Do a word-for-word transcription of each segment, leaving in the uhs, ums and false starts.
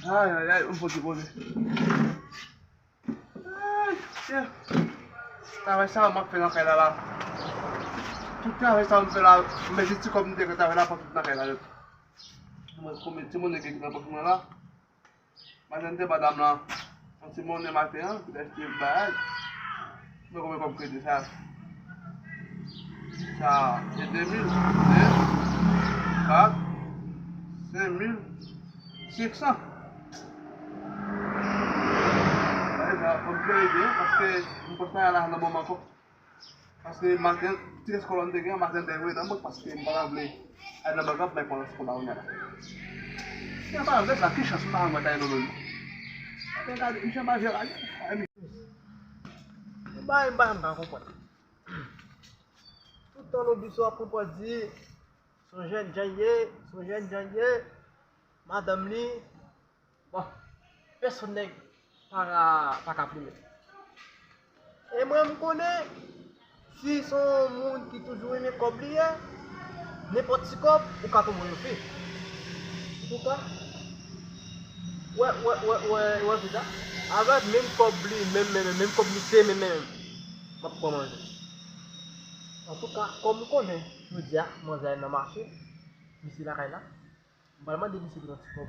Ay, ay, ay, m fò depoze. Ay, yeah. Travay sa yo m ap fè nan kay la la. Tout travay sa yo m fè la, m mete ti kòb m te gen travay la, pran tout nan kay la nèt. Mwen konbyen ti monnen ki nan pòch mwen la. Maten m te ba dam lan yon ti monnen maten an, pou l achte bagay. Mwen konbyen kòb kredi sa? Sa, se de mil, de, kat, senk mil, senk san. Bagay sa, fò m jere byen, paske m pòs pa la nan bon ankò. Paske maten, ti rès kòb m te gen, maten m te voye nan bank, paske m pa ta vle al nan bank la pou m al pran rès kòb la kounye a la. Si an pa vle sa, ki chans m pa wè ta nan men m? Ebyen, gade, misye pa jere la. M pa, m pa, m pa konprann. Tout tan Lobiso ap pran pòz di, se yon jèn jan l ye, se yon jèn jan l ye, madanm li, bon, pèsonn nèg pa ka, pa ka plimen. E mwen, m konnen, si se yon moun ki toujou renmen kòb li ye, nenpòt ti kòb, ou ka tonbe yon fi. Antouka, wè, wè, wè, wè, wè, fi sa, avèk menm kòb li, menm, menm, menm kòb li se menm, menm, menm, m ap pran manje. Antouka, kòm m konnen, jodi a, manzè nan mache, misye lakay la, m pral mande misye pou yon ti kòb.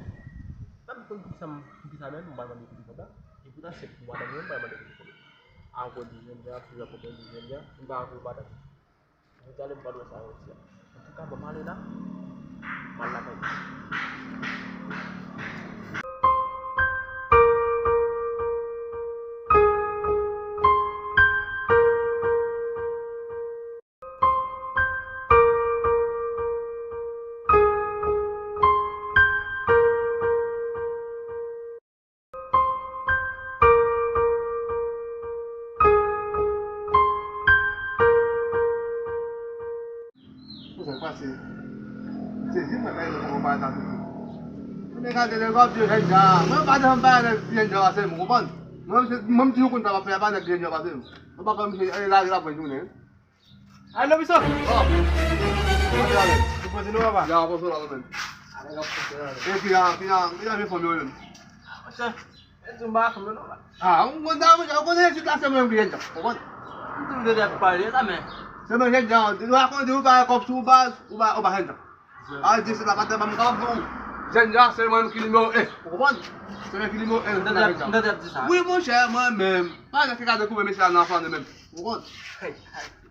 Menm pou, pou sa, pou sa menm, m pral mande pou ti kòb la. E poutan, se pou madanm mwen, m pral mande pou ti kòb la. Ankò di jènjan, toujou ap konprann di jènjan, m pa ankò madanm. Jodi a, lè m pral wè sa, jodi a. Antouka, bon, m ale la. M al lakay mwen. Sa k pase? Sezi mwen, men yo poko pale sa toujou. Mwen gade nèg ap di jènjan. Mwen pa janm pale nèg jènjan pase m, ou konprann? Mwen, se, mwen, m toujou konn sa m ap fè, pa nèg jènjan pase m. Mwen pa konn misye, e, lari la pran jounen. Alo, Biso! Oh! Mwen te ale. Ou poze nou, papa? Ya, poze la, men. Ale, la poze la. E ki a, ki a, ki a, men fanmi yo menm. Monchè, e di m pa fanmi non, la. Ah, ou konn sa, monchè, ou konnen tout la se mwen ki jènjan, ou konprann? M toujou tande ap pale sa, men. Se mwen jènjan, ou pa konn di ou pa kòb sou baz, ou pa, ou pa jènjan. A di se la pa tèlman m kapab di w. Jènjan se mwen ki nimewo en. Ou konprann? Se mwen ki nimewo en nan jènjan. M tande ap di sa. Wi, monchè, mwen menm. Pa nèg ki ka dekouvri mesye a nan fane menm. Ou konprann?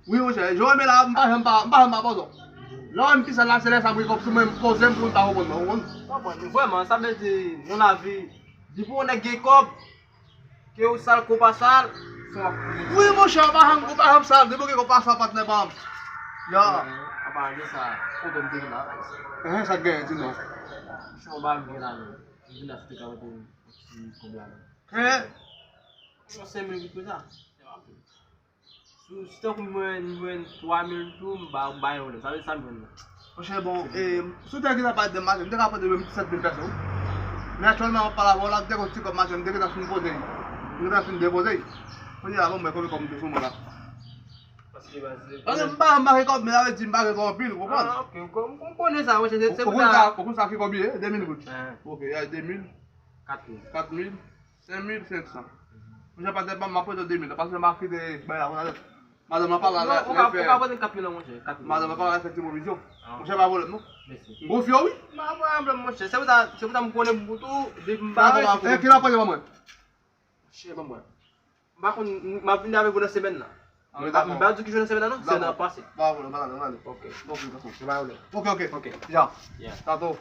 Wi, monchè, jan w renmen la, m pa janm pa, m pa janm pa poze w. Lè w wè m ki sal la, se lè sa m gen kòb sou mwen, m poze m pou m pa konprann mwen, ou konprann? Konprann. Vrèman, sa vle di, nan lavi, depi yon nèg gen kòb, ke ou sal, ke ou pa sal, se w ap kouri. Wi, monchè, ou pa janm, ou pa janm sal, depi w gen kòb pa sal, patnè pa m. Ya. Apa de sa, kote m te vin la? Enhen, sa k genyen, di non. Monchè, ou pa m gen la, non. M vin la, se te ka mete yon ti kòb la, non. Enhen. Yon senk mil goud konsa. Si, si tankou mwen, mwen twa mil tou, m ba, m ba yon lè. Sa vle sa m jwenn nan. Monchè, bon, e, si w te gentan pale de m maten, m te ka pote menm sèt mil pèso. Men aktyèlman, m ap pale avè w la, m te gen yon ti kòb maten, m te gentan fin poze l. M gentan fin depoze l. Kounye a, bon, mwen konn kòb m te sou mwen la. Paske, paske m pa, m pa gen kòb, men sa vle di m pa gen twò anpil, ou konprann? Ah, ok, m konn, m konn, m konnen sa, monchè, se, se pou sa. Ou konn sa, ou konn sa ki kòb li ye? De mil goud. Ah. Ok, ya, de mil. Kat mil. Kat mil. Senk mil senk san. Monchè, patnè pa m, m ap prete w de mil la, paske m pa kite bay la konsa. Madanm nan pa la, non, ou ka, ou ka prete kat mil la, monchè, kat mil. Madanm nan pa la, fè ti pwovizyon. Ah. Monchè, pa pwoblèm, non. Mèsi. M konfye w, wi. Pa pwoblèm, monchè. Se pou sa, se pou sa m konnen m pou tou, depi m pa la, e ki la prete ban mwen? Monchè, ban mwen. M pa konn, m ap vini avèk ou nan semèn nan. Ah, m pa, m pa di w ki jou nan semèn nan, non? Se nan pase. Pa pwoblèm, pa pwoblèm, ale. Ok. Ok, ok. Pa pwoblèm. Ok, ok. Ok. Ya. Ya. Tato.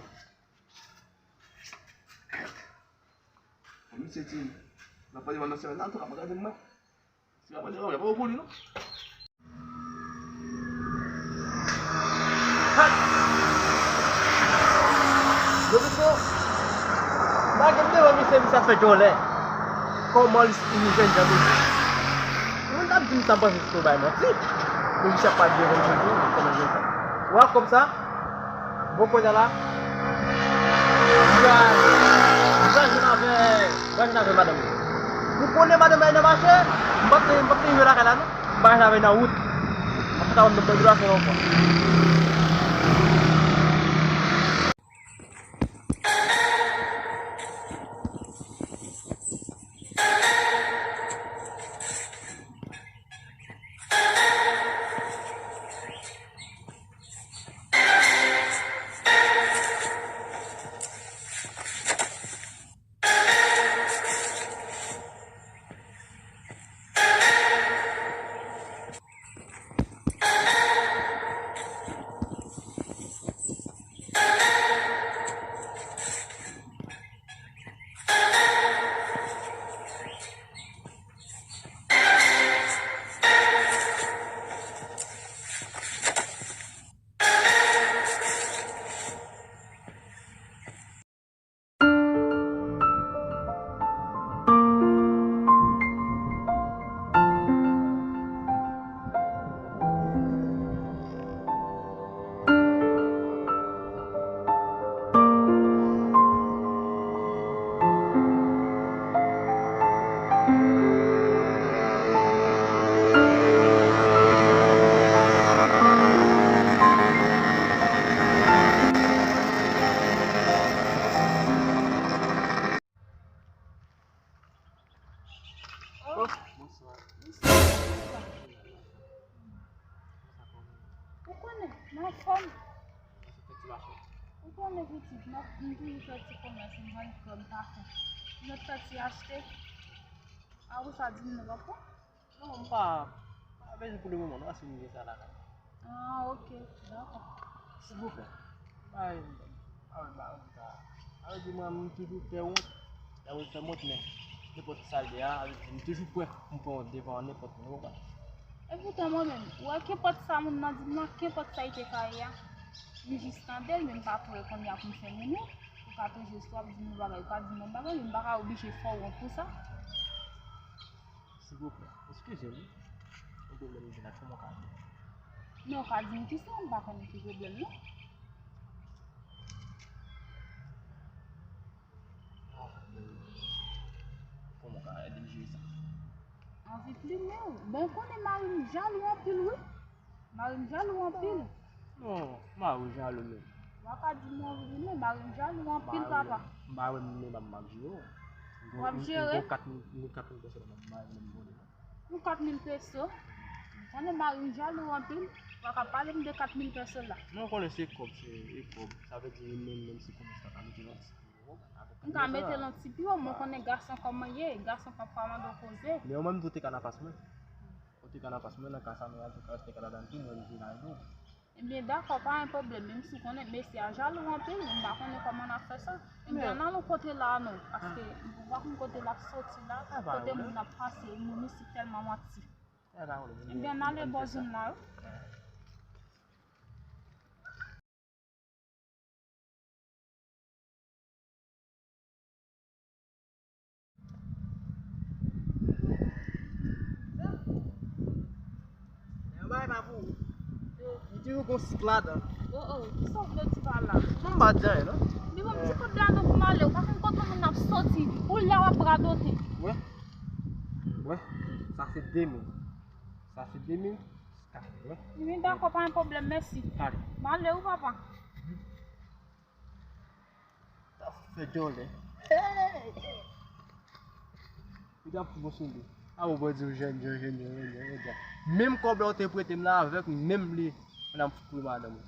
Misye di, n ap pale nan semèn nan, antouka, pa gade mwen. Si n ap pale, pa pale pou li, non. Hey! Lobiso, lage m devan misye, misye ap fè djòlè. Kòman li, li jènjan toujou? Moun t ap di m sa, m panse se yon bay manti. Men misye ap pale devan m toujou, kòman jènjan. Ou wè kòb sa? Bon, kounye a la, m pral, m pral jwenn avè, m pral jwenn avè madanm mwen. Ou konnen madanm mwen nan mache, m p ap te, m p ap te rive lakay la, non. M pral jwenn avè nan wout. M ap fè sa, m ap fè sa ankò. Ou konnen pitit, m ap, m toujou fè ti komès, m vann krèm, pafen. M mèt fè ti achte. A ou sa di m nan papa? Non, m pa, pa bezwen pou le moman, non, si m gen sa lakay. Ah, ok, dakò. Silvouplè. Ay, ay, ay, sa. Sa vle di mwen, m toujou fè wont. Sa vle fè wont, men nenpòt sa l ye a, sa vle di m toujou prè pou m pran wont devan nenpòt moun, ou konprann? E poutan mwen menm, ou wè kenpòt sa moun nan di m nan, kenpòt sa li te ka ye a, m jis tande l, men m pa prè kounye a pou m fè moun wont. Ou ka toujou swa ap di m yon bagay, ou ka di m yon bagay, men m pa ka oblije fè w wont pou sa. Silvouplè, eskize m. Yon pwoblèm m gen ak, kòman w ka ede m? Men w ka di m kisa, m pa konnen ki pwoblèm non. Ah, men kòman w ka ede m jere sa? Anvi plimen w. Bon, ou konnen mari m jalou anpil, wi. Mari m jalou anpil. Non, mari w jalou menm. Ou pa ka di m anvi plimen, mari m jalou anpil, papa. M pa wè m menm m ap jere w. W ap jere? M gon kat mil, m gon kat mil peso nan men m, m pa wè m menm gon. Yon kat mil peso. Ou konnen mari m jalou anpil. Ou pa ka pale m de kat mil peso la. Non, ou konnen se kòb, se, e kòb. Sa vle di menm, menm si komès la ka mete nan ti pi wo, avèk M ka mete l yon ti pi wo, mwen konnen gason kòman ye, gason p ap ka mande w koze. Men ou menm tou te ka nan fas mwen. Ou te ka nan fas mwen, nan ka sa mwen an, tou ka te ka ladan tou, mwen m vin ede w. Ebyen, dakò, pa gen pwoblèm, menm si w konnen mesye a jalou anpil, m pa konnen kòman n ap fè sa. Ebyen, ann al yon kote la non, paske m pa konn kote l ap soti la, kote moun ap pase, moun isi tèlman manti. Ebyen, ann ale bò zòn la wi. Yon bagay pa pou ou. Li toujou gon sik ladan. Oh, oh, kisa w vle di pa la? Non, m pa di anyen, non. Li ban m ti kout la non pou m ale. Ou pa konn kote moun ap soti. Ou la w ap radote. Wè. Wè. Sa se de mil. Sa se de mil. Sa se, wè. Wi, dakò, pa gen pwoblèm, mèsi. Ale. M ale wi, papa. Sa fè djòlè. Hey! Li t ap fou sou li. A ou bò di w jèn, jèn, jèn, jèn, jèn, jèn, jèn. Menm kòb la ou te prete m la avèk menm li, m ap fout pou madanm ou.